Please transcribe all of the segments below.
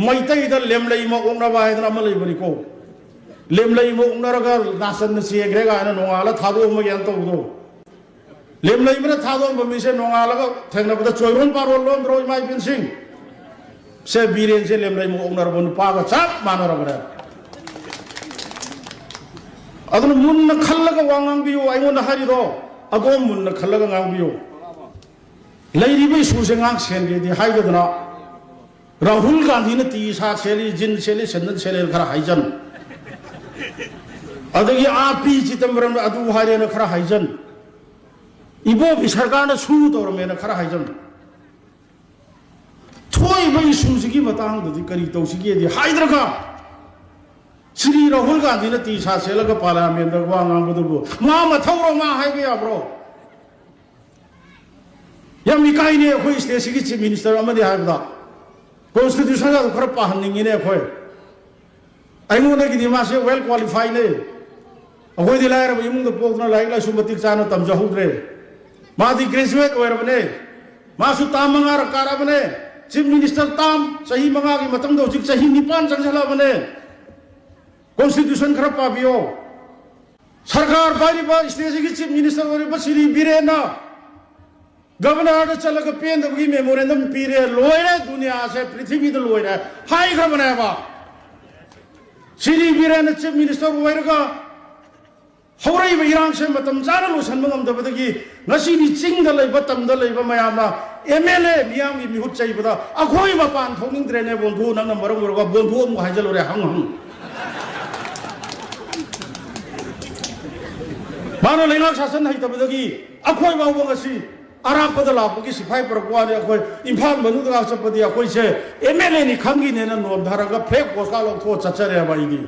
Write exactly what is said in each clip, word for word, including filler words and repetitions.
ꯃꯩꯇꯩꯗ ꯂꯦꯝꯂꯩ ꯑꯃ ꯑꯣꯛꯅꯕ ꯍꯥꯏꯗꯅ ꯑꯃ ꯂꯩꯕꯅꯤꯀꯣ꯫ ꯂꯦꯝꯂꯩ ꯑꯃ ꯑꯣꯛꯅꯔꯒ ꯅꯥꯆꯟꯅ ꯆꯦꯟꯈ꯭ꯔꯦ ꯀꯥꯏꯅ ꯅꯣꯡꯉꯥꯜꯂ ꯊꯥꯗꯣꯛꯑꯝꯃꯒꯦꯅ ꯇꯧꯕꯗꯣ꯫ ꯂꯦꯝꯂꯩ ꯑꯃꯅ ꯊꯥꯗꯣꯛꯑꯝꯕ ꯃꯤꯁꯦ ꯅꯣꯡꯉꯥꯜꯂꯒ ꯊꯦꯡꯅꯕꯗ ꯆꯣꯏꯔꯣꯟ ꯄꯥꯔꯣꯟ ꯂꯣꯟꯗ꯭ꯔꯣ, ꯏꯃꯥ ꯏꯕꯦꯟꯁꯤꯡ? ꯁꯦ, ꯕꯤꯔꯦꯟꯁꯦ ꯂꯦꯝꯂꯩ ꯑꯃ ꯑꯣꯛꯅꯔꯕ ꯅꯨꯄꯥꯒ ꯆꯞ ꯃꯥꯟꯅꯔꯕꯅꯦ꯫ ꯑꯗꯨꯅ ꯃꯨꯟꯅ ꯈꯜꯂꯒ ꯋꯥ ꯉꯥꯡꯕꯤꯌꯨ꯫ ꯑꯩꯉꯣꯟꯗ ꯍꯥꯏꯔꯤꯗꯣ ꯑꯗꯣꯝ ꯃꯨꯟꯅ ꯈꯜꯂꯒ ꯉꯥꯡꯕꯤꯌꯨ꯫ ꯂꯩꯔꯤꯕ ꯏꯁꯨꯁꯦ ꯉꯥꯛ ꯁꯦꯟꯒꯦꯗꯤ ꯍꯥꯏꯗꯗꯅ, ꯔꯥꯍꯨꯜ ꯒꯥꯟꯙꯤꯅ ꯇꯤ ꯁꯥꯔꯠ ꯁꯦꯠꯂꯤ, ꯖꯤꯟ ꯁꯦꯠꯂꯤ, ꯁꯦꯟꯗꯜ ꯁꯦꯠꯂꯦꯅ ꯈꯔ ꯍꯥꯏꯖꯟ, ꯑꯗꯒꯤ ꯑꯥꯔ ꯄꯤ ꯆꯤꯗꯝꯕꯔꯝꯅ ꯑꯗꯨ ꯍꯥꯏꯔꯦꯅ ꯈꯔ ꯍꯥꯏꯖꯟ, ꯏꯕꯣꯕꯤ ꯁꯔꯀꯥꯔꯅ ꯁꯨ ꯇꯧꯔꯝꯃꯦꯅ ꯈꯔ ꯍꯥꯏꯖꯟ, ꯊꯣꯛꯏꯕ ꯏꯁꯨꯁꯤꯒꯤ ꯃꯇꯥꯡꯗꯗꯤ ꯀꯔꯤ ꯇꯧꯁꯤꯒꯦꯗꯤ ꯍꯥꯏꯗ꯭ꯔꯒ, ꯁ꯭ꯔꯤ ꯔꯥꯍꯨꯜ ꯒꯥꯟꯙꯤꯅ ꯇꯤ ꯁꯥꯔꯠ ꯁꯦꯠꯂꯒ ꯄꯥꯔꯂꯤꯌꯥꯃꯦꯟꯗ ꯋꯥ ꯉꯥꯡꯕꯗꯨꯕꯨ ꯃꯥ ꯃꯊꯧꯔꯣ? ꯃꯥ ꯍꯥꯏꯕ ꯌꯥꯕ꯭ꯔꯣ? ꯌꯥꯝ ꯏꯀꯥꯏꯅꯦ ꯑꯩꯈꯣꯏ ꯁ꯭ꯇꯦꯠꯁꯤꯒꯤ ꯆꯤꯐ ꯃꯤꯅꯤꯁꯇꯔ ꯑꯃꯗꯤ ꯍꯥꯏꯕꯗ꯫ ꯀꯣꯟꯁꯇꯤꯇ꯭ꯌꯨꯁꯟꯒꯗꯣ ꯈꯔ ꯄꯥꯍꯟꯅꯤꯡꯉꯤꯅꯦ ꯑꯩꯈꯣꯏ꯫ ꯑꯩꯉꯣꯟꯗꯒꯤꯗꯤ ꯃꯥꯁꯦ ꯋꯦꯜ ꯀ꯭ꯋꯥꯂꯤꯐꯥꯏꯅꯦ꯫ ꯑꯩꯈꯣꯏꯗꯤ ꯂꯥꯏꯔꯕ ꯏꯃꯨꯡꯗ ꯄꯣꯛꯇꯅ ꯂꯥꯏꯔꯤꯛ ꯂꯥꯏꯁꯨ ꯃꯇꯤꯛ ꯆꯥꯅ ꯇꯝꯖꯍꯧꯗ꯭ꯔꯦ꯫ ꯃꯥꯗꯤ ꯒ꯭ꯔꯦꯖꯨꯋꯦꯠ ꯑꯣꯏꯔꯕꯅꯦ꯫ ꯃꯥꯁꯨ ꯇꯥꯝ ꯃꯉꯥꯔꯛ ꯀꯥꯔꯛꯑꯕꯅꯦ꯫ ꯆꯤꯐ ꯃꯤꯅꯤꯁꯇꯔ ꯇꯥꯝ ꯆꯍꯤ ꯃꯉꯥꯒꯤ ꯃꯇꯨꯡꯗ ꯍꯧꯖꯤꯛ ꯆꯍꯤ ꯅꯤꯄꯥꯟ ꯆꯪꯁꯤꯜꯂꯛꯑꯕꯅꯦ꯫ ꯀꯣꯟꯁꯇꯤꯇ꯭ꯌꯨꯁꯟ ꯈꯔ ꯄꯥꯕꯤꯌꯣ꯫ ꯁꯔꯀꯥꯔ ꯄꯥꯏꯔꯤꯕ ꯁ꯭ꯇꯦꯠꯁꯤꯒꯤ ꯆꯤꯐ ꯃꯤꯅꯤꯁꯇꯔ ꯑꯣꯏꯔꯤꯕ ꯁ꯭ꯔꯤ ꯕꯤꯔꯦꯟꯅ ꯒꯕꯔꯅꯔꯗ ꯆꯠꯂꯒ ꯄꯦꯟꯗꯕꯒꯤ ꯃꯦꯃꯣꯔꯦꯟꯗꯝ ꯄꯤꯔꯦ꯫ ꯂꯣꯏꯔꯦ, ꯗꯨꯅꯤꯌꯥꯁꯦ, ꯄ꯭ꯔꯤꯊꯤꯕꯤꯗ ꯂꯣꯏꯔꯦ ꯍꯥꯏꯈ꯭ꯔꯕꯅꯦꯕ꯫ ꯁ꯭ꯔꯤ ꯕꯤꯔꯦꯟꯅ ꯆꯤꯐ ꯃꯤꯅꯤꯁꯇꯔ ꯑꯣꯏꯔꯒ ꯍꯧꯔꯛꯏꯕ ꯏꯔꯥꯡꯁꯦ ꯃꯇꯝ ꯆꯥꯅ ꯂꯣꯏꯁꯤꯟꯕ ꯉꯝꯗꯕꯗꯒꯤ ꯉꯁꯤꯗꯤ ꯆꯤꯡꯗ ꯂꯩꯕ, ꯇꯝꯗ ꯂꯩꯕ ꯃꯌꯥꯝꯅ ꯑꯦꯝ ꯑꯦꯜ ꯑꯦ ꯃꯤꯌꯥꯝꯒꯤ ꯃꯤꯍꯨꯠ ꯆꯩꯕꯗ ꯑꯩꯈꯣꯏ ꯃꯄꯥꯟ ꯊꯣꯛꯅꯤꯡꯗ꯭ꯔꯦꯅꯦ꯫ ꯕꯣꯟꯊꯨ, ꯅꯪꯅ ꯃꯔꯝ ꯑꯣꯏꯔꯒ ꯕꯣꯟꯊꯨ ꯑꯃꯨꯛ ꯍꯥꯏꯖꯜꯂꯨꯔꯦ, ꯍꯪ ꯍꯪ꯫ ꯃꯥꯅ ꯂꯩꯉꯥꯛ ꯁꯥꯁꯟ ꯍꯩꯇꯕꯗꯒꯤ ꯑꯩꯈꯣꯏ ꯐꯥꯎꯕ ꯉꯁꯤ ꯑꯔꯥꯞꯄꯗ ꯂꯥꯛꯄꯒꯤ ꯁꯤꯐꯥꯏ ꯄꯨꯔꯛꯄ ꯋꯥꯅꯤ꯫ ꯑꯩꯈꯣꯏ ꯏꯝꯐꯥꯜ ꯃꯅꯨꯡꯗ ꯉꯥꯛ ꯆꯠꯄꯗꯤ ꯑꯩꯈꯣꯏꯁꯦ ꯑꯦꯝ ꯑꯦꯜ ꯑꯦꯅꯤ ꯈꯪꯈꯤꯅꯦꯅ ꯅꯣꯟꯊꯔꯒ ꯐ꯭ꯂꯦꯛ ꯄꯣꯁꯀꯥ ꯂꯧꯊꯣꯛꯑ ꯆꯠꯆꯔꯦꯕ ꯑꯩꯗꯤ꯫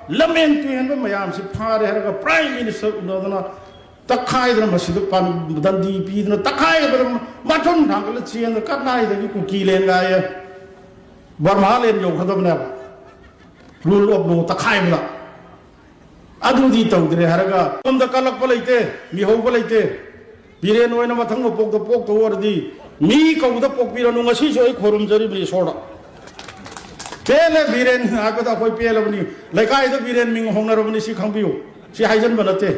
ꯂꯝꯍꯦꯟ ꯇꯨꯍꯦꯟꯕ ꯃꯌꯥꯝꯁꯤ ꯐꯥꯔꯦ ꯍꯥꯏꯔꯒ ꯄ꯭ꯔꯥꯏꯝ ꯃꯤꯅꯤꯁꯇꯔ ꯎꯅꯗꯅ ꯇꯛꯈꯥꯏꯗꯅ ꯃꯁꯤꯗ ꯄꯥꯟ-, ꯗꯟꯗꯤ ꯄꯤꯗꯅ ꯇꯛꯈꯥꯏꯗꯅ ꯃꯊꯨꯟ ꯊꯥꯡꯒꯠꯂ ꯆꯦꯟꯗꯅ ꯀꯗꯥꯏꯗꯒꯤ ꯀꯨꯀꯤ ꯂꯦꯟ ꯀꯥꯏꯌꯦ, ꯕꯔꯃꯥ ꯂꯦꯟ ꯌꯧꯒꯗꯕꯅꯦꯕ꯫ ꯔꯨꯜ ꯑꯣꯐ ꯂꯣ ꯇꯛꯈꯥꯏꯕꯗ꯫ ꯑꯗꯨꯗꯤ ꯇꯧꯗ꯭ꯔꯦ ꯍꯥꯏꯔꯒ ꯁꯣꯝꯗ ꯀꯜꯂꯛꯄ ꯂꯩꯇꯦ, ꯃꯤꯍꯧꯕ ꯂꯩꯇꯦ꯫ ꯕꯤꯔꯦꯟ ꯑꯣꯏꯅ ꯃꯊꯪ ꯃꯄꯣꯛꯇ ꯄꯣꯛꯇꯧ ꯑꯣꯏꯔꯗꯤ ꯃꯤ ꯀꯧꯕꯗ ꯄꯣꯛꯄꯤꯔꯅꯨ꯫ ꯉꯁꯤꯁꯨ ꯑꯩ ꯈꯣꯏꯔꯨꯝꯖꯔꯤꯕꯅꯤ ꯏꯁꯣꯔꯗ꯫ ꯄꯦꯜꯂꯦ ꯕꯤꯔꯦꯟ ꯍꯥꯏꯕꯗ ꯑꯩꯈꯣꯏ ꯄꯦꯜꯂꯕꯅꯤ꯫ ꯂꯩꯀꯥꯏꯗ ꯕꯤꯔꯦꯟ ꯃꯤꯡ ꯍꯣꯡꯅꯔꯕꯅꯤ, ꯁꯤ ꯈꯪꯕꯤꯌꯨ꯫ ꯁꯤ ꯍꯥꯏꯖꯟꯕ ꯅꯠꯇꯦ꯫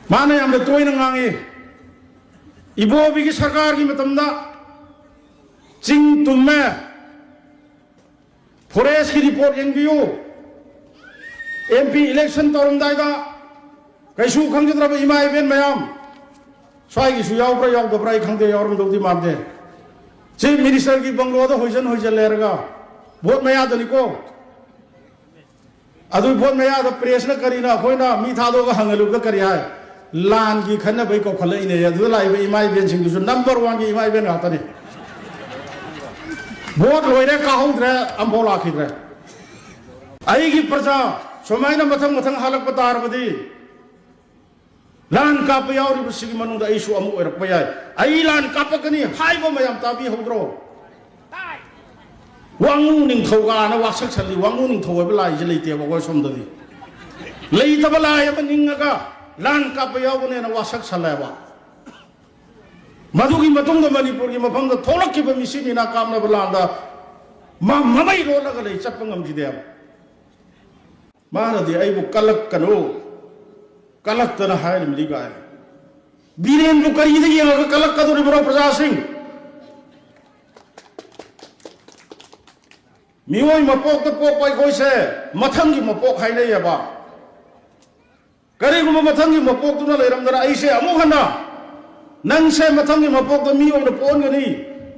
ꯃꯥꯅ ꯌꯥꯝꯅ ꯇꯣꯏꯅ ꯉꯥꯡꯉꯤ, "ꯏꯕꯣꯕꯤꯒꯤ ꯁꯔꯀꯥꯔꯒꯤ ꯃꯇꯝꯗ ꯆꯤꯡ ꯇꯨꯝꯃꯦ, ꯐꯣꯔꯦꯁꯀꯤ ꯔꯤꯄꯣꯔꯠ ꯌꯦꯡꯕꯤꯌꯨ, ꯑꯦꯝ ꯄꯤ ꯏꯂꯦꯛꯁꯟ ꯇꯧꯔꯝꯗꯥꯏꯗ ꯀꯩꯁꯨ ꯈꯪꯖꯗ꯭ꯔꯕ ꯏꯃꯥ ꯏꯕꯦꯟ ꯃꯌꯥꯝ, ꯁ꯭ꯋꯥꯏꯒꯤꯁꯨ ꯌꯥꯎꯕ꯭ꯔꯥ ꯌꯥꯎꯗꯕ꯭ꯔꯥ ꯑꯩ ꯈꯪꯗꯦ, ꯌꯥꯎꯔꯝꯗꯧꯗꯤ ꯃꯥꯟꯗꯦ꯫ ꯆꯤꯐ ꯃꯤꯅꯤꯁꯇꯔꯒꯤ ꯕꯪꯒ꯭ꯂꯣꯗ ꯍꯣꯏꯖꯟ ꯍꯣꯏꯖꯟ ꯂꯩꯔꯒ, ꯚꯣꯠ ꯃꯌꯥꯗꯅꯤꯀꯣ꯫ ꯑꯗꯨ ꯚꯣꯠ ꯃꯌꯥꯗ ꯄ꯭ꯔꯦꯁꯅ ꯀꯔꯤꯅ ꯑꯩꯈꯣꯏꯅ ꯃꯤ ꯊꯥꯗꯣꯛꯑꯒ ꯍꯪꯍꯜꯂꯨꯕꯗ ꯀꯔꯤ ꯍꯥꯏ? ꯂꯥꯟꯒꯤ ꯈꯟꯅꯕꯩ ꯀꯧꯈꯠꯂꯛꯏꯅꯦ꯫ ꯑꯗꯨꯗ ꯂꯥꯛꯏꯕ ꯏꯃꯥ ꯏꯕꯦꯟꯁꯤꯡꯗꯨꯁꯨ ꯅꯝꯕꯔ ꯋꯥꯟꯒꯤ ꯏꯃꯥ ꯏꯕꯦꯟ ꯉꯥꯛꯇꯅꯤ꯫ ꯚꯣꯠ ꯂꯣꯏꯔꯦ, ꯀꯥꯍꯧꯗ꯭ꯔꯦ, ꯑꯝꯐꯥꯎ ꯂꯥꯛꯈꯤꯗ꯭ꯔꯦ꯫ ꯑꯩꯒꯤ ꯄ꯭ꯔꯖꯥ ꯁꯨꯃꯥꯏꯅ ꯃꯊꯪ ꯃꯊꯪ ꯍꯜꯂꯛꯄ ꯇꯥꯔꯕꯗꯤ, ꯂꯥꯟ ꯀꯥꯞꯄ ꯌꯥꯎꯔꯤꯕꯁꯤꯒꯤ ꯃꯅꯨꯡꯗ ꯑꯩꯁꯨ ꯑꯃ ꯑꯣꯏꯔꯛꯄ ꯌꯥꯏ꯫ ꯑꯩ ꯂꯥꯟ ꯀꯥꯞꯄꯛꯀꯅꯤ ꯍꯥꯏꯕ ꯃꯌꯥꯝ ꯇꯥꯕꯤꯍꯧꯗ꯭ꯔꯣ? ꯋꯥꯉꯨ ꯅꯤꯡꯊꯧꯒꯅ ꯋꯥꯁꯛ ꯁꯜꯂꯤ꯫ ꯋꯥꯉꯨ ꯅꯤꯡꯊꯧ ꯍꯥꯏꯕ ꯂꯥꯏꯁꯦ ꯂꯩꯇꯦꯕ ꯑꯩꯈꯣꯏ ꯁꯣꯝꯗꯗꯤ꯫ ꯂꯩꯇꯕ ꯂꯥꯏ ꯑꯃ ꯅꯤꯡꯉꯒ ꯂꯥꯟ ꯀꯥꯞꯄ ꯌꯥꯎꯒꯅꯦꯅ ꯋꯥꯁꯛ ꯁꯜꯂꯦꯕ꯫ ꯃꯗꯨꯒꯤ ꯃꯇꯨꯡꯗ ꯃꯅꯤꯄꯨꯔꯒꯤ ꯃꯐꯝꯗ ꯊꯣꯛꯂꯛꯈꯤꯕ ꯃꯤꯁꯤ ꯃꯤꯅꯥ ꯀꯥꯞꯅꯕ ꯂꯥꯟꯗ ꯃ-, ꯃꯃꯩ ꯂꯣꯠꯂꯒ ꯂꯩ, ꯆꯠꯄ ꯉꯝꯈꯤꯗꯦꯕ꯫ ꯃꯥꯅꯗꯤ ꯑꯩꯕꯨ "ꯀꯜꯂꯛꯀꯅꯨ, ꯀꯜꯂꯛꯇꯅ" ꯍꯥꯏꯔꯤꯕꯅꯤ ꯀꯥꯏ꯫ ꯕꯤꯔꯦꯟꯕꯨ ꯀꯔꯤꯗ ꯌꯦꯡꯉꯒ ꯀꯜꯂꯛꯀꯗꯧꯔꯤꯕꯅꯣ ꯄ꯭ꯔꯖꯥꯁꯤꯡ? ꯃꯤꯑꯣꯏ ꯃꯄꯣꯛꯇ ꯄꯣꯛꯄ ꯑꯩꯈꯣꯏꯁꯦ ꯃꯊꯪꯒꯤ ꯃꯄꯣꯛ ꯍꯥꯏꯅꯩꯌꯦꯕ꯫ ꯀꯔꯤꯒꯨꯝꯕ ꯃꯊꯪꯒꯤ ꯃꯄꯣꯛꯇꯨꯅ ꯂꯩꯔꯝꯗꯅ ꯑꯩꯁꯦ ꯑꯃꯨꯛ ꯍꯟꯅ "ꯅꯪꯁꯦ ꯃꯊꯪꯒꯤ ꯃꯄꯣꯛꯇ ꯃꯤ ꯑꯣꯏꯅ ꯄꯣꯛꯍꯟꯒꯅꯤ,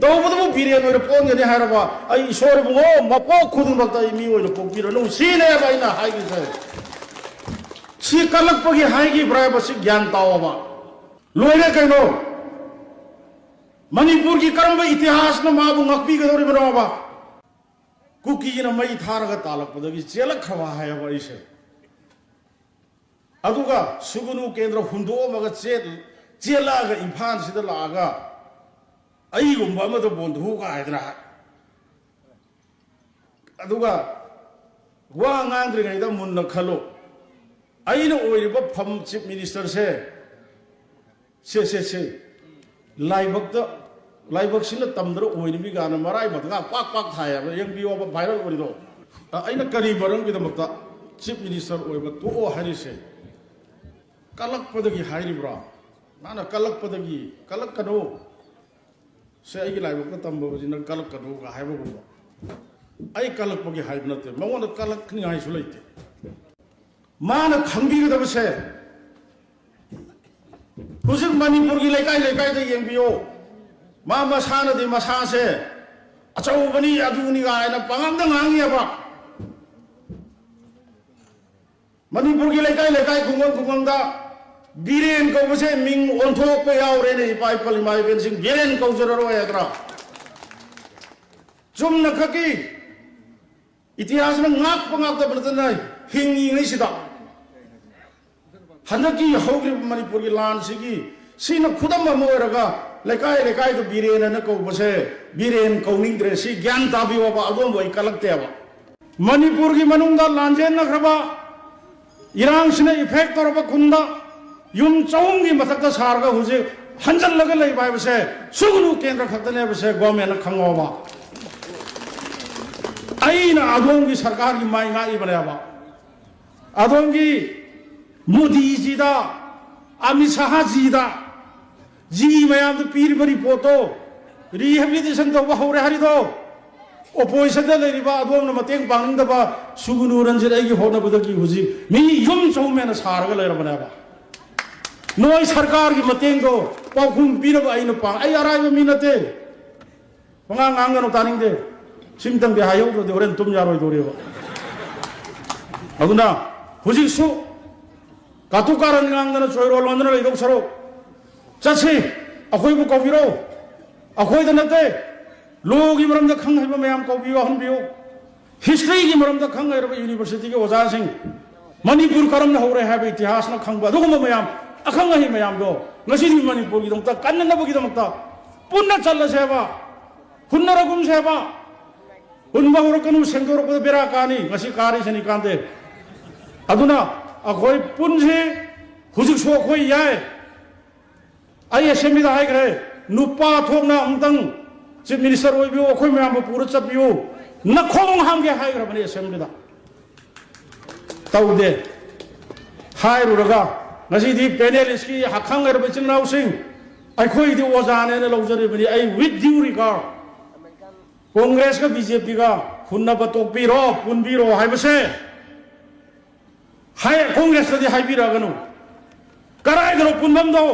ꯇꯧꯕꯗꯕꯨ ꯕꯤꯔꯦꯟ ꯑꯣꯏꯅ ꯄꯣꯛꯍꯟꯒꯅꯤ" ꯍꯥꯏꯔꯕ, ꯑꯩ ꯏꯁꯣꯔ ꯏꯕꯨꯡꯉꯣ, ꯃꯄꯣꯛ ꯈꯨꯗꯤꯡꯃꯛꯇ ꯑꯩ ꯃꯤ ꯑꯣꯏꯅ ꯄꯣꯛꯄꯤꯔꯅꯨ, ꯁꯤꯅꯦꯕ ꯑꯩꯅ ꯍꯥꯏꯈꯤꯁꯦ꯫ ꯁꯤ ꯀꯜꯂꯛꯄꯒꯤ ꯍꯥꯏꯈꯤꯕ꯭ꯔꯥ ꯍꯥꯏꯕꯁꯤ ꯒ꯭ꯌꯥꯟ ꯇꯥꯎꯑꯣꯕ꯫ ꯂꯣꯏꯔꯦ ꯀꯩꯅꯣ? ꯃꯅꯤꯄꯨꯔꯒꯤ ꯀꯔꯝꯕ ꯏꯇꯤꯍꯥꯁꯅ ꯃꯥꯕꯨ ꯉꯥꯛꯄꯤꯒꯗꯧꯔꯤꯕꯅꯣꯕ? ꯀꯨꯀꯤꯅ ꯃꯩ ꯊꯥꯔꯒ ꯇꯥꯜꯂꯛꯄꯗꯒꯤ ꯆꯦꯜꯂꯛꯈ꯭ꯔꯕ ꯍꯥꯏꯌꯦꯕ ꯑꯩꯁꯦ꯫ ꯑꯗꯨꯒ ꯁꯨꯒꯨꯅꯨ ꯀꯦꯟꯗ꯭ꯔ ꯍꯨꯟꯗꯣꯛꯑꯝꯃꯒ ꯆꯦꯜ-, ꯆꯦꯜꯂꯛꯑꯒ ꯏꯝꯐꯥꯜꯁꯤꯗ ꯂꯥꯛꯑꯒ ꯑꯩꯒꯨꯝꯕ ꯑꯃꯗ ꯕꯣꯟꯗꯨ ꯍꯨ ꯀꯥꯏꯗꯅ ꯍꯥꯏ꯫ ꯑꯗꯨꯒ ꯋꯥ ꯉꯥꯡꯗ꯭ꯔꯤꯉꯩꯗ ꯃꯨꯟꯅ ꯈꯜꯂꯨ꯫ ꯑꯩꯅ ꯑꯣꯏꯔꯤꯕ ꯐꯝ ꯆꯤꯐ ꯃꯤꯅꯤꯁꯇꯔꯁꯦ, ꯁꯦ, ꯁꯦ, ꯁꯦ, ꯂꯥꯏꯕꯛꯇ ꯂꯥꯏꯕꯛꯁꯤꯅ ꯇꯝꯗ꯭ꯔ ꯑꯣꯏꯔꯤꯕꯤ ꯀꯥꯏꯅ ꯃꯔꯥꯏꯕꯛꯇꯒ ꯄꯥꯛ ꯄꯥꯛ ꯊꯥꯏ ꯍꯥꯏꯕ, ꯌꯦꯡꯕꯤꯌꯣꯕ, viral ꯑꯣꯏꯔꯤꯗꯣ꯫ ꯑ, ꯑꯩꯅ ꯀꯔꯤ ꯃꯔꯝꯒꯤꯗꯃꯛꯇ chief minister ꯑꯣꯏꯕ ꯇꯣꯛꯑꯣ ꯍꯥꯏꯔꯤꯁꯦ? ꯀꯜꯂꯛꯄꯗꯒꯤ ꯍꯥꯏꯔꯤꯕ꯭ꯔꯥ? ꯃꯥꯅ ꯀꯜꯂꯛꯄꯗꯒꯤ, "ꯀꯜꯂꯛꯀꯅꯨ, ꯁꯦ ꯑꯩꯒꯤ ꯂꯥꯏꯕꯛꯇ ꯇꯝꯕꯕꯨꯗꯤ ꯅꯪ ꯀꯜꯂꯛꯀꯅꯨꯒ" ꯍꯥꯏꯕꯒꯨꯝꯕ꯫ ꯑꯩ ꯀꯜꯂꯛꯄꯒꯤ ꯍꯥꯏꯕ ꯅꯠꯇꯦ, ꯃꯉꯣꯟꯗ ꯀꯜꯂꯛꯅꯤꯡꯉꯥꯏꯁꯨ ꯂꯩꯇꯦ꯫ ꯃꯥꯅ ꯈꯪꯕꯤꯒꯗꯕꯁꯦ, ꯍꯧꯖꯤꯛ ꯃꯅꯤꯄꯨꯔꯒꯤ ꯂꯩꯀꯥꯏ ꯂꯩꯀꯥꯏꯗ ꯌꯦꯡꯕꯤꯌꯣ, ꯃꯥ ꯃꯁꯥꯅꯗꯤ ꯃꯁꯥꯁꯦ ꯑꯆꯧꯕꯅꯤ, ꯑꯗꯨꯅꯤ ꯀꯥꯏꯅ ꯄꯉꯥꯡꯗ ꯉꯥꯡꯉꯦꯕ꯫ ꯃꯅꯤꯄꯨꯔꯒꯤ ꯂꯩꯀꯥꯏ ꯂꯩꯀꯥꯏ, ꯈꯨꯡꯒꯪ ꯈꯨꯡꯒꯪꯗ ꯕꯤꯔꯦꯟ ꯀꯧꯕꯁꯦ ꯃꯤꯡ ꯑꯣꯟꯊꯣꯛꯄ ꯌꯥꯎꯔꯦꯅꯦ, ꯏꯄꯥ ꯏꯄꯜ ꯏꯃꯥ ꯏꯕꯦꯟꯁꯤꯡ, ꯕꯤꯔꯦꯟ ꯀꯧꯖꯔꯔꯣꯏ ꯍꯥꯏꯗ꯭ꯔꯥ? ꯆꯨꯝꯅ ꯈꯛꯀꯤ ꯏꯇꯤꯍꯥꯁꯅ ꯉꯥꯛꯄ ꯉꯥꯛꯇꯕ ꯅꯠꯇꯅ, ꯍꯤꯡꯉꯤꯉꯩꯁꯤꯗ ꯍꯟꯗꯛꯀꯤ ꯍꯧꯈ꯭ꯔꯤꯕ ꯃꯅꯤꯄꯨꯔꯒꯤ ꯂꯥꯟꯁꯤꯒꯤ, ꯁꯤꯅ ꯈꯨꯗꯝ ꯑꯃ ꯑꯣꯏꯔꯒ, ꯂꯩꯀꯥꯏ ꯂꯩꯀꯥꯏꯗ ꯕꯤꯔꯦꯟ ꯑꯅ ꯀꯧꯕꯁꯦ ꯕꯤꯔꯦꯟ ꯀꯧꯅꯤꯡꯗ꯭ꯔꯦ꯫ ꯁꯤ ꯒ꯭ꯌꯥꯟ ꯇꯥꯕꯤꯌꯣꯕ, ꯑꯗꯣꯝꯕꯨ ꯑꯩ ꯀꯜꯂꯛꯇꯦꯕ꯫ ꯃꯅꯤꯄꯨꯔꯒꯤ ꯃꯅꯨꯡꯗ ꯂꯥꯟꯖꯦꯟꯅꯈ꯭ꯔꯕ, ꯏꯔꯥꯡꯁꯤꯅ effect ꯇꯧꯔꯕ ꯈꯨꯟꯗ ꯌꯨꯝ ꯆꯍꯨꯝꯒꯤ ꯃꯊꯛꯇ ꯁꯥꯔꯒ ꯍꯧꯖꯤꯛ ꯍꯟꯖꯜꯂꯒ ꯂꯩꯕ ꯍꯥꯏꯕꯁꯦ ꯁꯨꯒꯅꯨ ꯀꯦꯟꯗ꯭ꯔ ꯈꯛꯇꯅꯦ ꯍꯥꯏꯕꯁꯦ government ꯅ ꯈꯪꯉꯣꯕ꯫ ꯑꯩꯅ ꯑꯗꯣꯝꯒꯤ ꯁꯔꯀꯥꯔꯒꯤ ꯃꯥꯏ ꯉꯥꯛꯏꯕꯅꯦꯕ꯫ ꯑꯗꯣꯝꯒꯤ ꯃꯣꯗꯤꯖꯤꯗ, ꯑꯃꯤꯠ ꯁꯥꯍꯖꯤꯗ, ꯖꯤ ꯃꯌꯥꯝꯗ ꯄꯤꯔꯤꯕ report ꯇꯣ, rehabilitation ꯇꯧꯕ ꯍꯧꯔꯦ ꯍꯥꯏꯔꯤꯗꯣ, opposition ꯗ ꯂꯩꯔꯤꯕ ꯑꯗꯣꯝꯅ ꯃꯇꯦꯡ ꯄꯥꯡꯅꯤꯡꯗꯕ ꯁꯨꯒꯅꯨ ꯔꯟꯖꯤꯠ ꯑꯩꯒꯤ ꯍꯣꯠꯅꯕꯗꯒꯤ ꯍꯧꯖꯤꯛ ꯃꯤ ꯌꯨꯝ ꯆꯍꯨꯝ ꯍꯦꯟꯅ ꯁꯥꯔꯒ ꯂꯩꯔꯕꯅꯦꯕ꯫ ꯅꯣꯏ ꯁꯔꯀꯥꯔꯒꯤ ꯃꯇꯦꯡꯗꯣ ꯄꯥꯎꯈꯨꯝ ꯄꯤꯅꯕ ꯑꯩꯅ ꯄꯥꯡ-, ꯑꯩ ꯑꯔꯥꯏꯕ ꯃꯤ ꯅꯠꯇꯦ꯫ ꯄꯉꯥꯡ ꯉꯥꯡꯒꯅꯨ, ꯇꯥꯅꯤꯡꯗꯦ꯫ ꯁꯤꯝꯇꯪꯗꯤ ꯍꯥꯏꯍꯧꯗ꯭ꯔꯗꯤ ꯍꯣꯔꯦꯟ ꯇꯨꯝ ꯌꯥꯔꯣꯏꯗꯧꯔꯤꯕ꯫ ꯑꯗꯨꯅ ꯍꯧꯖꯤꯛꯁꯨ ꯀꯥꯇꯨ ꯀꯥꯔꯟ ꯉꯥꯡꯗꯅ ꯆꯣꯏꯔꯣꯜ ꯂꯣꯟꯗꯅ ꯂꯩꯗꯧ ꯁꯔꯨꯛ, ꯆꯠꯁꯤ, ꯑꯩꯈꯣꯏꯕꯨ ꯀꯧꯕꯤꯔꯣ, ꯑꯩꯈꯣꯏꯗ ꯅꯠꯇꯦ, law ꯒꯤ ꯃꯔꯝꯗ ꯈꯪ ꯍꯩꯕ ꯃꯌꯥꯝ ꯀꯧꯕꯤꯌꯨ, ꯌꯥꯎꯍꯟꯕꯤꯌꯨ꯫ History ꯒꯤ ꯃꯔꯝꯗ ꯈꯪ ꯍꯩꯔꯕ university ꯒꯤ ꯑꯣꯖꯥꯁꯤꯡ, ꯃꯅꯤꯄꯨꯔ ꯀꯔꯝꯅ ꯍꯧꯔꯦ ꯍꯥꯏꯕ ꯏꯇꯤꯍꯥꯁꯅ ꯈꯪꯕ ꯑꯗꯨꯒꯨꯝꯕ ꯃꯌꯥꯝ, ꯑꯈꯪ ꯑꯍꯩ ꯃꯌꯥꯝꯗꯣ ꯉꯁꯤꯗꯤ ꯃꯅꯤꯄꯨꯔꯒꯤꯗꯃꯛꯇ, ꯀꯟꯅꯅꯕꯒꯤꯗꯃꯛꯇ ꯄꯨꯟꯅ ꯆꯠꯂꯁꯦꯕ, ꯍꯨꯟꯅꯔꯒꯨꯝꯁꯦꯕ꯫ ꯍꯨꯟꯕ ꯍꯧꯔꯛꯀꯅꯨ, ꯁꯦꯡꯗꯣꯔꯛꯄꯗ ꯕꯦꯔꯥ ꯀꯥꯅꯤ꯫ ꯉꯁꯤ ꯀꯥꯔꯤꯁꯤꯅꯤ ꯀꯥꯟꯗꯦ꯫ ꯑꯗꯨꯅ ꯑꯩꯈꯣꯏ ꯄꯨꯟꯁꯤ, ꯍꯧꯖꯤꯛꯁꯨ ꯑꯩꯈꯣꯏ ꯌꯥꯏ꯫ ꯑꯩ assembly ꯗ ꯍꯥꯏꯈ꯭ꯔꯦ, ꯅꯨꯄꯥ ꯊꯣꯛꯅ ꯑꯃꯨꯛꯇꯪ ꯆꯤꯐ ꯃꯤꯅꯤꯁꯇꯔ ꯑꯣꯏꯕꯤꯌꯨ, ꯑꯩꯈꯣꯏ ꯃꯌꯥꯝꯕꯨ ꯄꯨꯔ ꯆꯠꯄꯤꯌꯨ, ꯅꯈꯣꯡ ꯍꯥꯝꯒꯦ ꯍꯥꯏꯈ꯭ꯔꯕꯅꯤ ꯑꯦꯁꯦꯝꯕ꯭ꯂꯤꯗ꯫ ꯇꯧꯗꯦ꯫ ꯍꯥꯏꯔꯨꯔꯒ ꯉꯁꯤꯗꯤ ꯄꯦꯅꯦꯂꯤꯁꯀꯤ ꯍꯛꯈꯪ ꯍꯩꯔꯕ ꯏꯆꯤꯟ ꯏꯅꯥꯎꯁꯤꯡ, ꯑꯩꯈꯣꯏꯗꯤ ꯑꯣꯖꯥꯅꯦꯅ ꯂꯧꯖꯔꯤꯕꯅꯤ꯫ ꯑꯩ with due regard, ꯀꯣꯡꯒ꯭ꯔꯦꯁꯀ ꯕꯤ ꯖꯦ ꯄꯤꯒ ꯍꯨꯟꯅꯕ ꯇꯣꯛꯄꯤꯔꯣ, ꯄꯨꯟꯕꯤꯔꯣ ꯍꯥꯏꯕꯁꯦ ꯍꯥꯏ, ꯀꯣꯡꯒ꯭ꯔꯦꯁꯇꯗꯤ ꯍꯥꯏꯕꯤꯔꯛꯑꯒꯅꯨ꯫ ꯀꯗꯥꯏꯗꯅꯣ ꯄꯨꯟꯐꯝꯗꯣ?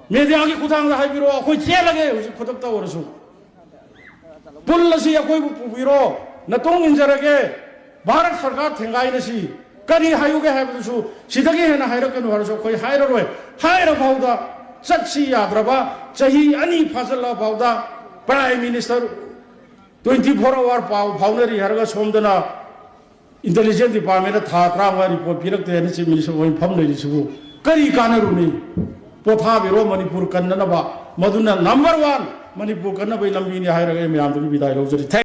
ꯃꯦꯗꯤꯌꯥꯒꯤ ꯈꯨꯊꯥꯡꯗ ꯍꯥꯏꯕꯤꯔꯛꯑꯣ, ꯑꯩꯈꯣꯏ ꯆꯦꯜꯂꯒꯦ ꯍꯧꯖꯤꯛ ꯈꯨꯗꯛꯇ ꯑꯣꯏꯔꯁꯨ꯫ ꯄꯨꯜꯂꯁꯤ, ꯑꯩꯈꯣꯏꯕꯨ ꯄꯨꯕꯤꯔꯣ, ꯅꯇꯨꯡ ꯏꯟꯖꯔꯒꯦ꯫ ꯚꯥꯔꯠ ꯁꯔꯀꯥꯔ ꯊꯦꯡꯒꯥꯏꯅꯁꯤ꯫ ꯀꯔꯤ ꯍꯥꯏꯌꯨꯒꯦ ꯍꯥꯏꯕꯗꯨꯁꯨ ꯁꯤꯗꯒꯤ ꯍꯦꯟꯅ ꯍꯥꯏꯔꯛꯀꯅꯨ ꯍꯥꯏꯔꯁꯨ ꯑꯩꯈꯣꯏ ꯍꯥꯏꯔꯔꯣꯏ꯫ ꯍꯥꯏꯔ ꯐꯥꯎꯗ ꯆꯠꯁꯤ ꯌꯥꯗ꯭ꯔꯕ, ꯆꯍꯤ ꯑꯅꯤ ꯐꯥꯖꯤꯜꯂ ꯐꯥꯎꯗ prime minister twenty four hour ꯄꯥꯎ ꯐꯥꯎꯅꯔꯤ ꯍꯥꯏꯔꯒ ꯁꯣꯝꯗꯅ ꯏꯟꯇꯦꯂꯤꯖꯦꯟꯁ ꯗꯤꯄꯥꯔꯠꯃꯦꯟꯗ ꯊꯥ ꯇꯔꯥꯃꯉꯥ ꯔꯤꯄꯣꯔꯠ ꯄꯤꯔꯛꯇꯦ ꯍꯥꯏꯅ ꯆꯤꯐ ꯃꯤꯅꯤꯁꯇꯔ ꯑꯣꯏꯅ ꯐꯝ ꯂꯩꯔꯤꯁꯤꯕꯨ ꯀꯔꯤ ꯀꯥꯟꯅꯔꯨꯅꯤ? ꯄꯣꯊꯥꯕꯤꯔꯣ, ꯃꯅꯤꯄꯨꯔ ꯀꯟꯅꯅꯕ꯫ ꯃꯗꯨꯅ ꯅꯝꯕꯔ ꯋꯥꯟ ꯃꯅꯤꯄꯨꯔ ꯀꯟꯅꯕꯒꯤ ꯂꯝꯕꯤꯅꯤ ꯍꯥꯏꯔꯒ ꯑꯩ ꯃꯌꯥꯝꯗꯒꯤ ꯕꯤꯗꯥꯏ ꯂꯧꯖꯔꯤ꯫ Thank